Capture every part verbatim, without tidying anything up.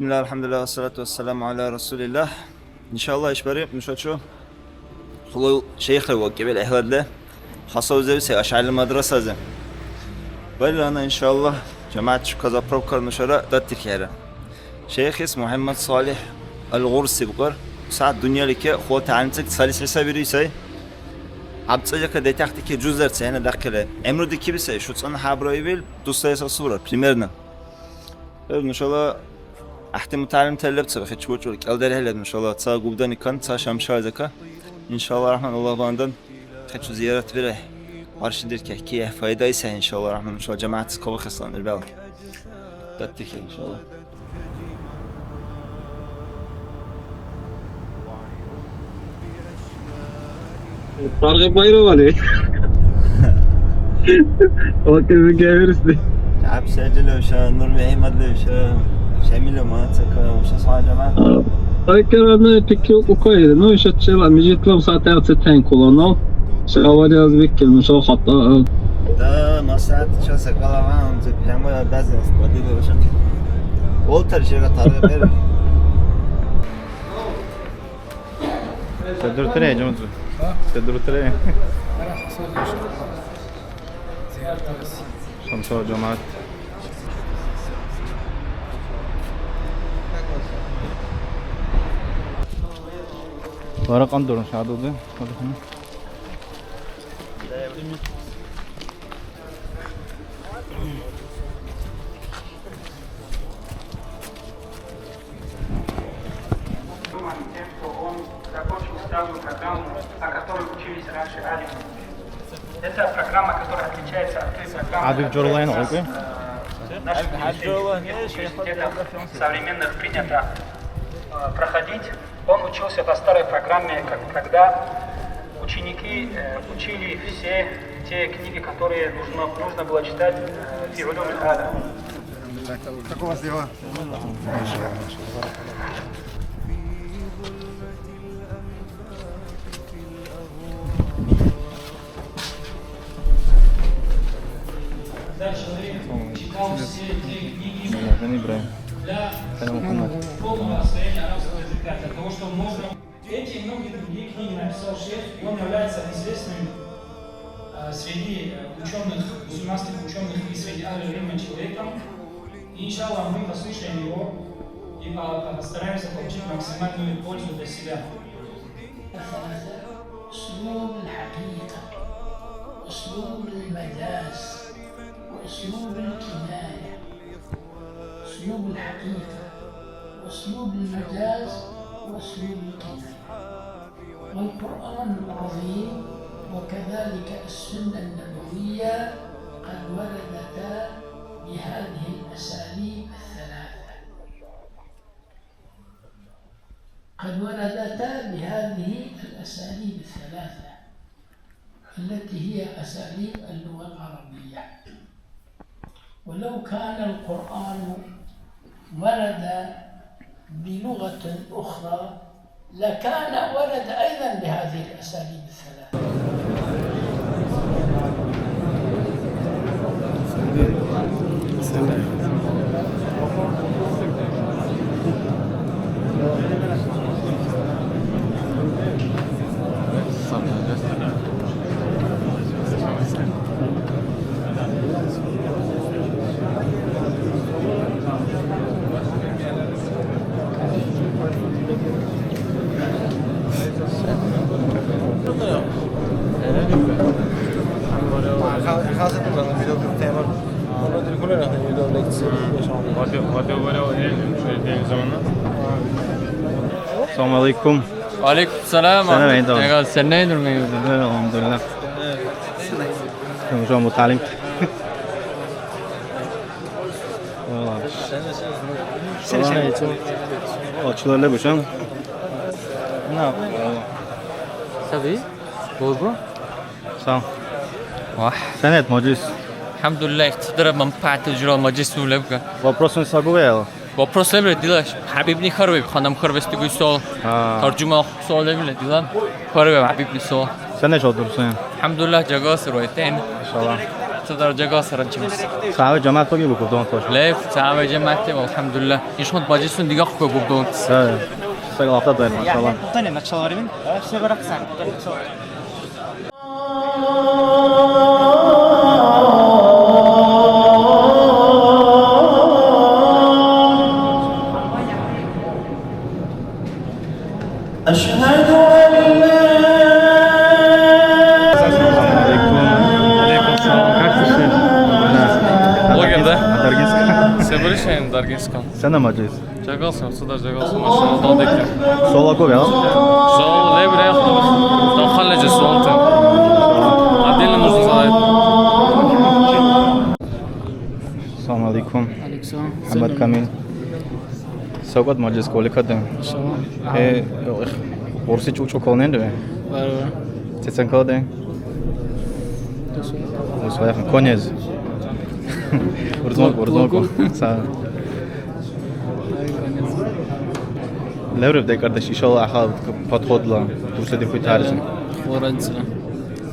Бисмилла, алхамдулилла, вассалату вассаламу аля расулилла. Иншалла, ишбархӀи нушачу хӀулул шейхра вакӀибил гӀехӀладли хасавзевси АшгӀарила мадрасази. Барира гьанна, иншалла, жамигӀят шука заправкара нушара датирхьехӀера. Шейхис МухӀяммад Салихь Ал-Гъурси бикӀар, сягӀят дунъяличи хъула тагӀялимцад цалис хӀисабирули сай. ГӀябцӀадика детахъти ки жуздарца гьанна дахъили. ГӀямру дикиби сай, шуцӀанну хӀябраибил, дусайс асубра, примерно. Э, нушала гӀяхӀти мутагӀялимтала леб ца бихӀи чебучӀули, кӀел дархьа леб нушала, ца Губдани кан, ца Шамшализака. Иншалла рахман, Аллагь багьандан хӀечи зиярат бирехӀе, къаршидиркехӀе, кихӀе, файдаэс ахӀе, иншалла рахман, нушала жамигӀятис кабухъеслан, ребята. Даттихе, иншалла. Таргъи Байрам Али. Окей, гевирсни. Абсажиловша, НурмехӀмадловша, Шамилов Мацака, вообще сама жамагӀят. Аккарана пикри укукайри. Ну, иша чела мижитлам сатя цетен кулано. Савари азбикки, ну, шо хатта. Да, масат, часа калаган, прямо обязанность, водили вообще. Олтар шега таргъи бер. Се дуртири, жумазу? А? Се дуртири? Шамсала жамаат. Вара къандурун шадуди. Тем, что он закончил ставную программу, о которой учились раньше алимы. Это программа, которая отличается от той программы, которая сейчас, э, нашим университетом современных принято, э, проходить. Он учился по старой программе, как, когда ученики, э, учили все те книги, которые нужно, нужно было читать, э, في علوم الآلة. Как у вас дела? Когда человек читал все те книги для полного освоения арабского языка, для того, чтобы можно... Эти и многие другие книги написал шейх, и он является известным, э, среди, э, учёных, мусульманских учёных и среди ахль-илма человеком. Иншаллах, мы послушаем его и по-, постараемся получить максимальную пользу для себя. أسلوب الحقيقة، أسلوب المجاز، وأسلوب الكناية. أسلوب الحقيقة، وأسلوب المجاز، وأسلوب الكناية. والقرآن العظيم وكذلك السنة النبوية قد وردتا بهذه الأساليب الثلاثة. قد وردتا بهذه الأساليب الثلاثة التي هي أساليب اللغة العربية. ولو كان القرآن ورد بلغة أخرى لكان ورد أيضًا بهذه الأساليب الثلاثة. Салам алейкум. Ва алейкум салам. Сен айтор? Сен айтор? Алхамдулилла. Сен муталим? Сен лебушан? Саби? Болбу? Сам. Вах. Сенет мажлис? Алхамдулилла, ихтидара манпаат журал мажлис улебга. Вопросун сагувел? Вопрос лебра дила ХӀябибни хьарбаиб, ханам хьарбаэс дигули суал. А. Таржума суал лебила дила хьарбаиб ХӀябибни суал. Сен неш одурсен? АлхӀямдулиллагь, жагасир вайтен. Машалла. Даража гасаранчимис. Саве жамаат баги букубдон тош. Лев, саве жамаат, алхамдулилла. Ишмат бажисун дигахъу губдон. Э, сагал афта дайр, машалла. Тане начал варибин. Все бараксан. أشهد أن لا السلام عليكم. وعليكم السلام. Как ты, шеф? Блогер, да? Даргинск. Се буришен Даргинском? Сена мажис? Жагал сен, суда жагал сен, машина далдеки. Сола куб, я? Сол лебре. Там халле же солтен. Отдельно нужно задать. Салам алейкум. Алейкум салам. Мухаммад Камил. Сокот мажлис колика де. Иншалла. Э, эх, орси чучу колнен де. Бар, бар. Цецен колде. Досу. Усваяхын конец. Урзмок, урзмок. Логу. Са. Ай, конец. Леврев декардаш, иншалла, аха подходла. Турция дихуй таржин. Разница.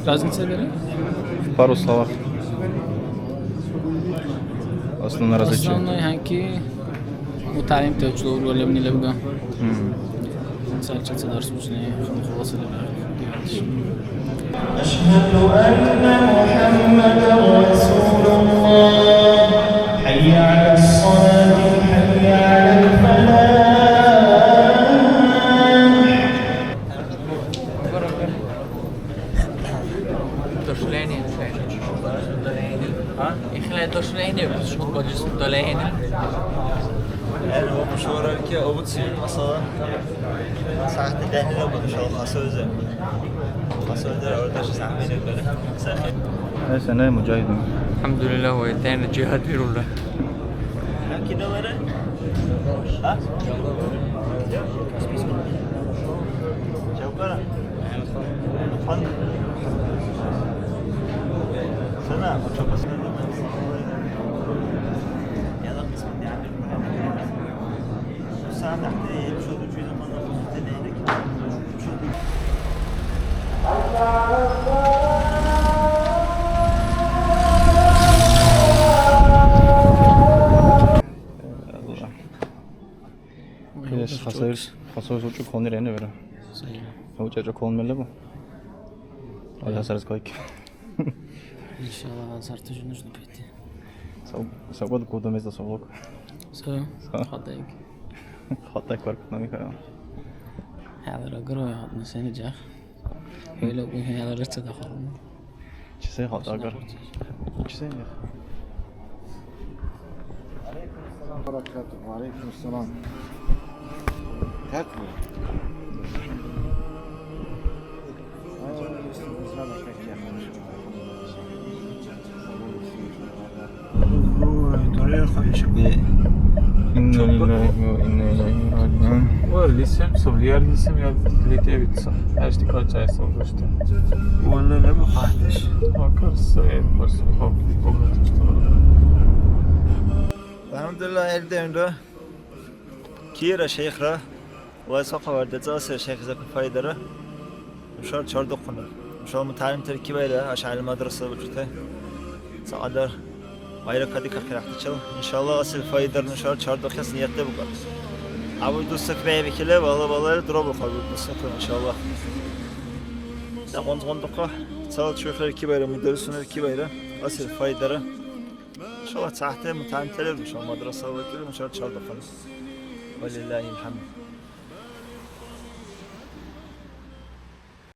Разница бери? В пару словах. Основное различие. Основное ханки муталим те учило урвалевни левга. Мгм. Сальчица дарс учне, хуласа левга. أشهد أن محمدا رسول الله. حي على الصلاة، حي على الفلاح. Дошлени. А? Ихле дошлени, шумбалис дошлени. Эр, о, мушавара ки, обуци, масала. Сахти дани, обуци, шал, хасо узе. Хасо узе, ор даш сахти не бере. Сахи. Ай, сенай муджахидун. Алхамдулилла, ва тайна жихад вирула. Хасавирс, хасавирс учӀукалнира гьанна бара. Сайра. УчӀа чӀукални мер лебу? Али хасавирс кайки. Иншалла, завтра же нужно пойти. Сав-, савгъат гудамезла савлук. Са, са. Хатайки. Хатайки баркатнами хара. ХӀялара гуро, хӀятна сени жах. ХӀела гу хӀела рацада хална. Чи се хатагар? Чи се? Баракатух, ва алейкум салам. Как вы? Ой, дурер хавишаби. Инна лиллахи ва инна илайхи раджиун. Ва лисем сов, я лисем, я литевица. Ашти качай сов гушта. Валла не бухатиш. Акар сай, просто хоб, хоб, что. Алхамдулилла, эрдемра. Кира шейхра. Вай сахавар децӀаси шайхизакун пайдара. Нушар чардухъуна. Нушала мутагӀялимтира кибайра, ГӀяшгӀяли мадраса бучӀути. Ца кьадар байра кадикахъира гӀяхӀтачил. Иншалла, асил пайдара нушар чардухъес ниятла букӀар. Абу дусакбехӀебихьили, бала-балайра дурабухъа абу дусакра, иншалла. Дагъунзгъундухъа, цала чуйхъира кибайра, мударрисунира кибайра, асил пайдара. Иншалла, ца гӀяхӀти мутагӀялимтира нушала мадраса вакӀира, нушар чардухъуна. Валиллахил хӀямд.